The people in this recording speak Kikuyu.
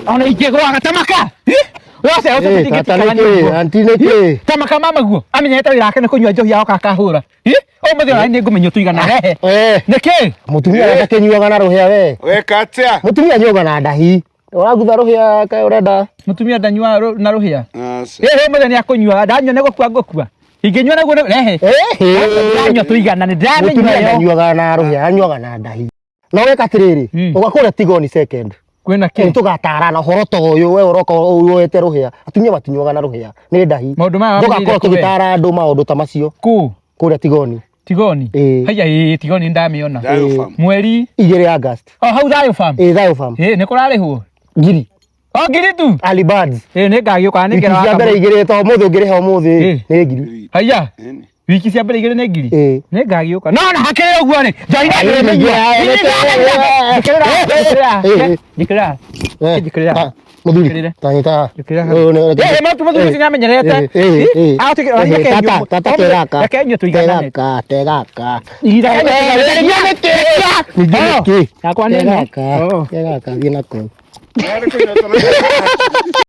Ona ingĩgwaga tamaka. Wose Eh, tata nĩkĩ? Aunty nĩkĩ? Tamaka mama guo. Amenyete wĩra wake nĩ kũnyua njohi agoka akahũra. Ũmũthĩ ona nĩ ngũmenywo tũigana rehe. Eh, Nĩkĩ? mũtumia ndakĩnyuaga na rũhĩa we. Weka atĩa? Mũtumia anyuaga na ndahi. Ũragutha rũhĩa kaĩ ũrenda? Mũtumia ndanyua na rũhĩa. Aca. Ĩ ũmũthĩ nĩ akũnyua, ndanyua nĩ gũkua ngũkua. Ingĩnyua naguo rehe. Eh, Ndanyua tũigana nĩ ndĩramĩnyua Mũtumia yo. ndanyuaga na rũhĩa, anyuaga na ndahi. Na weka atĩrĩrĩ, ũgakũrĩa Tigoni second. Kwĩna kĩ? Nĩ tũgatarana ũhoro ta ũyũ we ũroka woete rũhĩa. Atumia matinyuaga na rũhĩa, nĩ ndahi. Maũndũ maya wamenyeire Tũgakorwo kũ we? tũgĩtara andũ maũndũ ta macio Kũ? kũrĩa Tigoni. Tigoni? Ĩĩ. Haiya ĩĩ Tigoni ndamĩona. Thayũ fam. Mweri 2 August. o hau thayũ fam. Ĩĩ thayũ fam. Ĩĩ nĩ kũrarĩhwo. Ngiri. O ngiri tu. Early birds. Ĩĩ nĩ ngagĩũka nĩ Wiki ngera cia mbere igĩrĩ to ũmũthĩ ũngĩrĩha ũmũthĩ Ĩĩ. nĩ ngiri. Haiya. Ĩni. Wiki cia mbere igĩrĩ nĩ ngiri. Ĩĩ. Nĩ ngagĩũka. No na hakĩrĩ ũguo rĩ. Njohi Ĩĩ, ndĩmĩnyua. ĩĩ, Njĩkĩrĩra. Njĩkĩrĩra. Ĩĩ. Njĩkĩrĩra. Eh, Njĩkĩrĩra. ah, Mũthuri, Njĩkĩrĩre. ta nyita. Njĩkĩrĩra. Ũyũ nĩ- Ĩĩ mũthuri ũcio nĩamenyerete. Ĩĩ, ĩĩ, ĩĩ. Ah, ũtuĩke- Ĩĩ, reke tata, nyue. tata tegaka. Reke nyue tũiganane. Tegaka, tegaka. Reke nyue tũiganane. Ningĩ Oh, nĩkĩ? yakwa nĩ ĩno. Tegaka, Oh. tegaka, thiĩ nako. Yarĩ kũnyua tũrĩ.